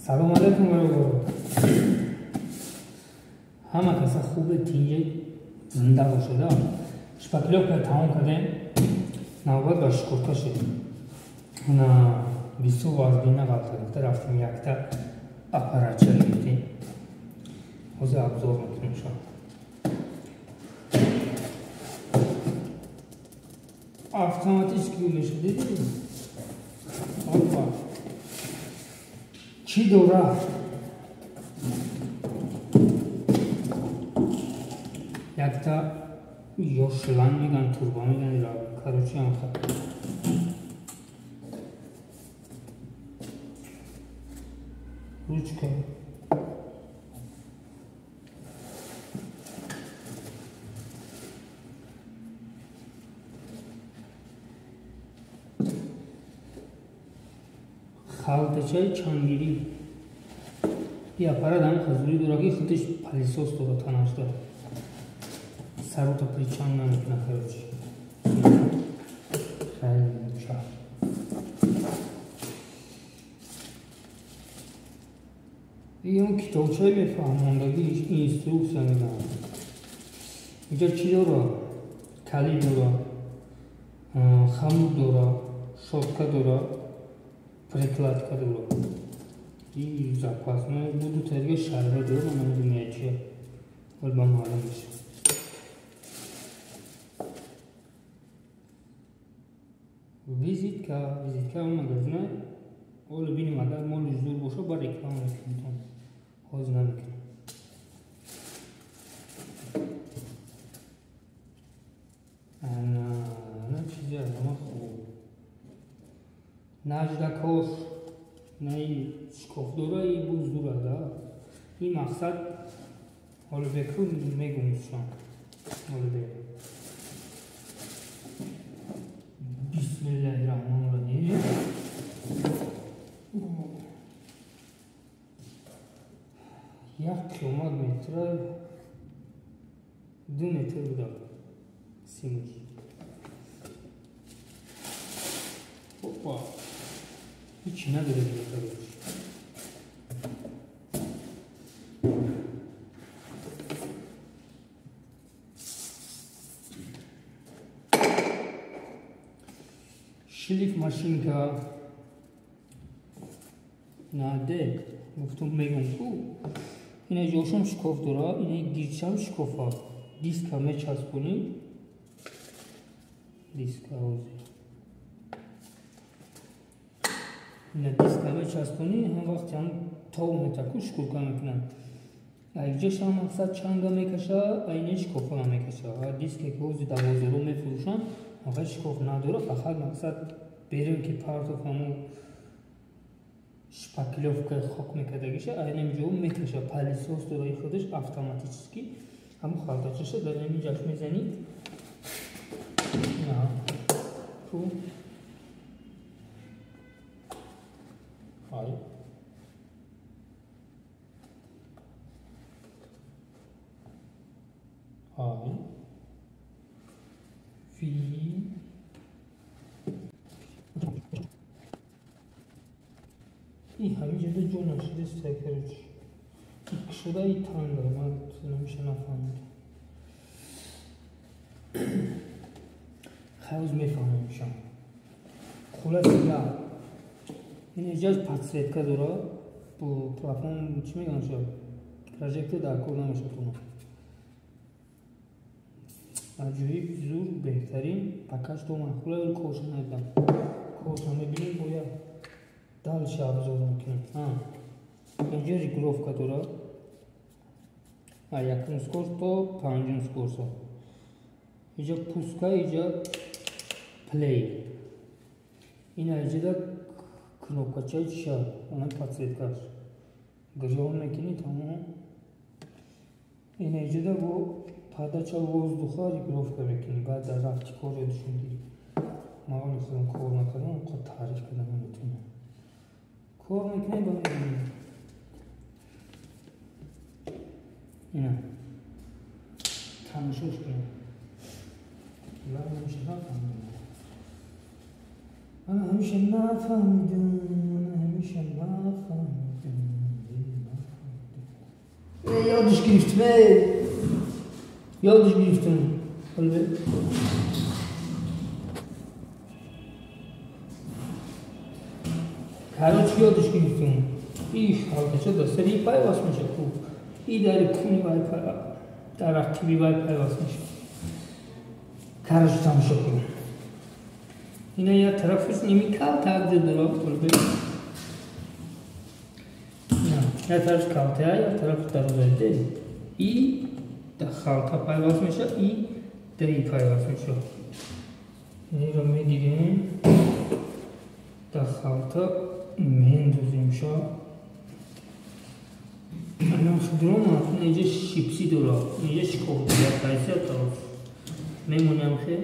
Салом алейкум бародаро. Ҳама каса хубе, тинҷе, зинда бошед. Шпаклёвка тамом кардем. Навбат ба шкурка шуд. На бисёр вазбин нағалта гуфта рафтем якта аппаратча гирифтем. Ҳозир обзор мекунем шо. Автоматически мешуд, дидӣ? Опа. Чӣ дора? Якта ё шланг меган, турба меган, короче, амха. Ручка. Халтачаи чангирӣ. И аппарат ҳам хазурӣ дора, ки худаш пылесос дора, танаш дора. Сарота причан намекуна, короче. Хеле муша. И он китобчаи мефаҳмондагӣ, инструксия мегӯянд. Инҷа чӣ дора? Калид дора, хамуд дора, щётка дора, прикладка дора. И запасной буду терге шарба дора, ман намедонам чия. Вале ба маълум мешавад. Визитка, визитка магазина. Оле бинем, агар моли зур боша, ба реклама мекунем. Ҳозир намекунем. Ана чизе аз ама хуб. Наждакош, наи шкоф дора, и буз дура, да. И мақсад ҳоло беку мегумшам. Ҳоло бе. Бисмиллаҳи раҳмони раҳим. Як километр метра, 2 метр буда симуш. Опа. Ҳеч надора дига, короче. Шлиф машинка наде гуфтум мегум ку ина ҷошам шкоф дора, ина гирчам шкофа. Диска мечаспонӣ, диска ҳозир ина диска мечаспонӣ, ҳам вақти ҳам тов метаку шкурка мекунад. Айҷашам мақсад чанга мекаша, айне шкофа мекаша. Диске ки ҳозир дар бозоро мефурӯшанд, охир шкоф надора, фақат мақсад берем ки партов ҳамун шпаклёвка хок мекардагиша, айнам ҷо мекаша. Пылесос дора и худаш автоматически. Ҳамун халтачаша дар ҳамин ҷаш мезанӣ. Ку ай ай фи и ҳамин ҷода ҷо нашудааст, короче. И кушода, и танга, ман намеша нафаҳмидам. Хайр, мефаҳмам шам. Хулоса гап. Ин иҷоз подсветка дора, бо плафон чӣ мегӯянд шо? Прожектор дар кор намешавад оно. Аҷоиб, зур, беҳтарин. Пока что ман хулоса корша надидам. Корша мебинем, бояд дальше обзор мекунем. Инҷо регулировка дора. Якум скорость то панҷум скорость. Инҷо пуска, инҷо плей. Ина инҷода кнопкачаи чиша, она подсветкаш. Гирён мекунӣ, тамом. Ина инҷода бо подача воздуха регулировка мекунӣ. Баъд дар рафти кор ёдашон гирӣ. Ман вале худам кор накардам, он қадр таъриф карда наметавонам. Кор мекунем, ба мебинем. Ина тамошош кунем. Ҳамеша нафаҳмидам. Ана ҳамеша нафаҳмидам. Ана ҳамеша нафаҳмидам. Ёдаш гирифтем, ёдаш гирифтем. Короче, ёдаш гирифтем. Иш халтача дар сари пайваст меша ку. И дари куни вай дар ақиби вай пайваст меша. Короче, тамошо кун. Ина як тарафаш ними калта ҷо дора қолбе. Як тараф калта, як тараф дароза. И дар халта пайваст меша, и дар и пайваст меша. Инро мегирем, дар халта мендозимша. Анам худрома инҷа шипси дора, инҷа шикоф дора, қайси тараф мемонем хе.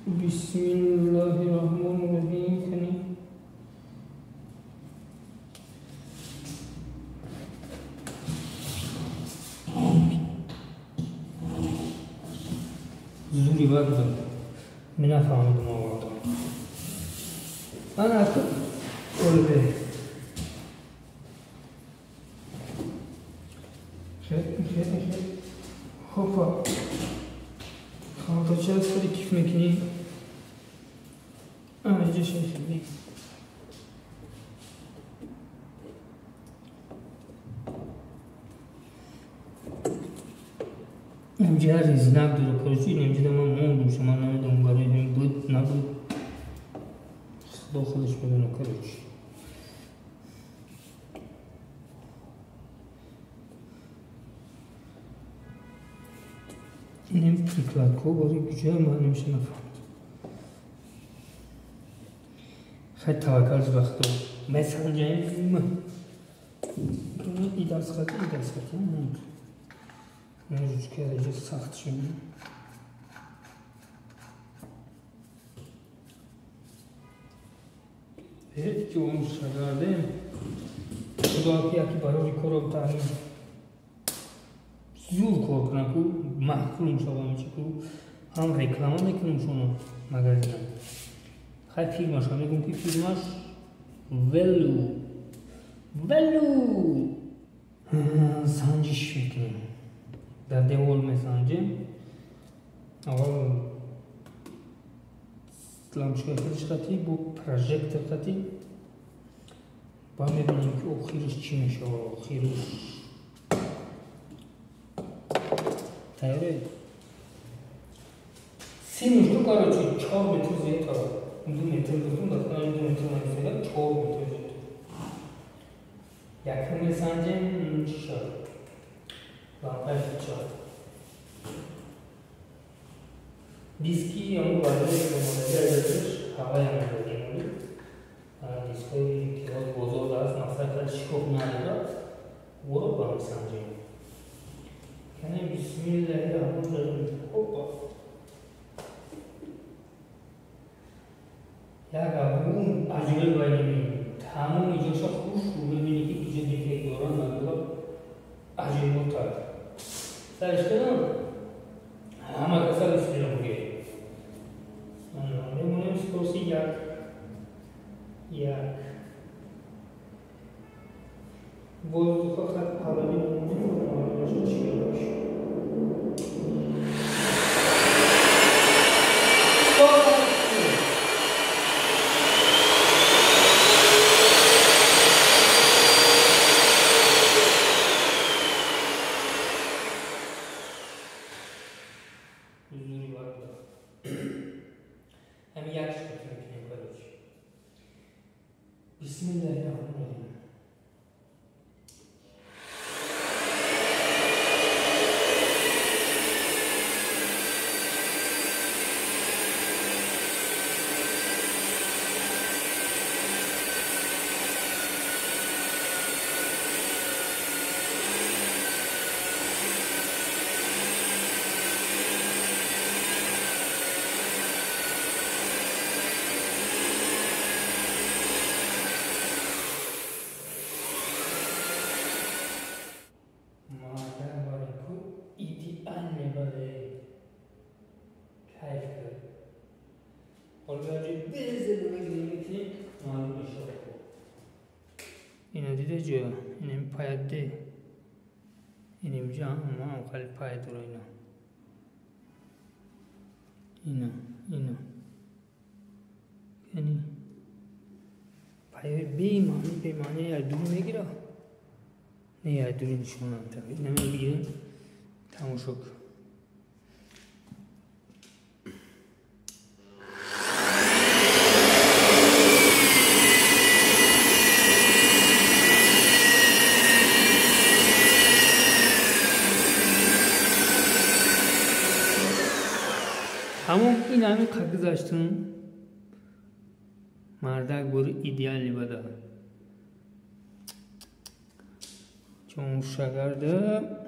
Бисмиллаҳи раҳмони раҳим. Кани зури вак дод, нафаҳмидум овардам. Ана қолбе хопа халтача сари киф мекунӣ. Инҷа шехи инҷа резинак дора. Короче, инҷа ман мондум, шума намедонам барои ҳамин буд набуд, худо худаш медонад. Короче, инем прикладко барои куҷо ман намеша нафаҳмидам. Хай, таваккал ба худо, месанҷаем. И дастхати, и дастхати монд. Ручка инҷа сахт шуд. Ҳеҷ ҷом шагардем. Худо ки яки барори корро таъмин зур кор кунам ку, маъқул мешавам чи ку, ҳам реклама мекунам шуно магазинам. Хай, фирмаша мегӯм ки фирмаш Велу. Велу санҷиш мекунем, дар девол месанҷем. Аввал лампочкаи худаш қатӣ бо прожектор қатӣ, ба мебинем ки охираш чӣ мешавад. Охираш тайёре. Синус ду, короче, 4 метр зиёд. 2 метр гуфтум, дар 2 метр намесояд, 4 метр зиёд. Якум месанҷем чӣ шавад, лампаи худша диски ҳамун барои омодагӣ ҳаваям медодем. Дискҳои ки ҳоз бозор аст, масалан, шикоф надорад, ӯро ба месанҷем. Кани, бисмиллаҳи раҳмони раҳим. Хопа, як абун аҷоиб байними тамоми ҷоша хуш мебинӣ ки куҷо дефект дорад надорад. Аҷоиботар сариш кардам, ҳама каса бисмилла мегӯяд. Мемонем скорости як як воздуха хат аввали мемонем, маълум чӣ мешавад. Ҳамин як шикоф мекунем, короче. Бисмиллаҳи раҳмони раҳим. Кайф кард. Ҳоло безелона гирем мекунем, маълум мешавад. Ина. Дида ҷоя инами паяде инимҷа ҳам хеле пая дора. Ина, ина, ина, яъне паяи бемаъни, бемаъни як дур мегира, не, як дури нишон намедиҳам. Ина мебигирем, тамошо кун. Тамом, ин ҳамин қа гузаштум, мардак бори идеални бада чун шагарда.